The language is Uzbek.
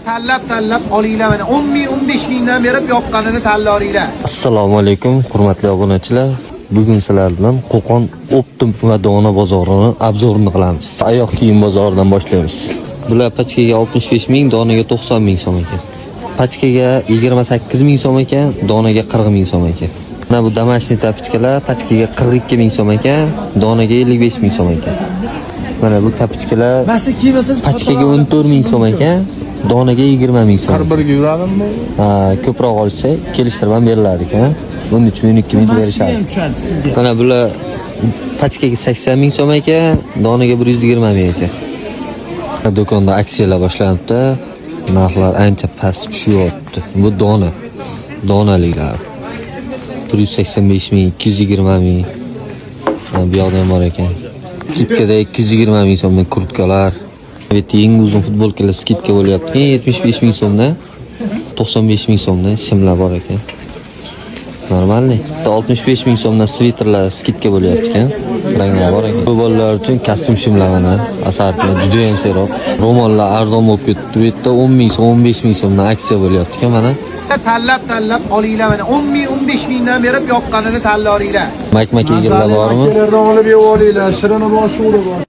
Tanlab tanlab olinglar, mana 10 ming, 15 mingdan berib yoqqanini tanlaringlar. Assalomu alaykum, hurmatli obunachilar. Bugun sizlar bilan Qo'qon оптом va dona bozorini обзор ini qilamiz. Oyoq kiyim bozoridan boshlaymiz. Bular pachkaga 65 ming, donaga 90 ming so'm ekan. Pachkaga 28 ming so'm ekan, donaga 40 ming so'm ekan. Mana bu домашний тапочка lar pachkaga 42 ming so'm ekan, donaga 55 ming so'm ekan. Mana bu тапочка lar Masa kiymasangiz pachkaga 14 ming so'm ekan, donaga 20 ming so'm. Har biriga yuradimi? Ha, ko'proq olsa kelishtirib ham beriladi ekan. 13 ming, 12 ming berishadi. ham tushadi sizga. Mana bular pachkaga 80 ming so'm ekan, donaga 120 ming ekan. Do'konda aksiyalar boshlanibdi. Narxlar ancha past tushyapti. Bu dona. Donaliklar. 185 ming, 220 ming. Mana bu yoqda ham bor ekan. Скидка da 220 ming so'mdan kurtkalar. Bu yerda eng uzun futbolkalar скидка bo'lyapti. 75 ming so'mdan, 95 ming so'mdan shimlar bor ekan. Нормальный. 65 ming so'mdan sviterlar скидка bo'lyapti ekan. Ranglar bor ekan. Bu bolalar uchun kostyum shimlar mana. Asartlar juda ham seroq. Ro'mollar arzon bo'lib ketdi. Bu yerda 10 ming so'm, 15 ming so'mdan aksiya bo'lyapti ekan mana. Tanlab tanlab olinglar, mana 10 ming, 15 mingdan berib yoqqanini tanlaringlar. Mak-mak egirlar bormi? Makalardan olib yeb olinglar. Shirini bor, sho'ri bor.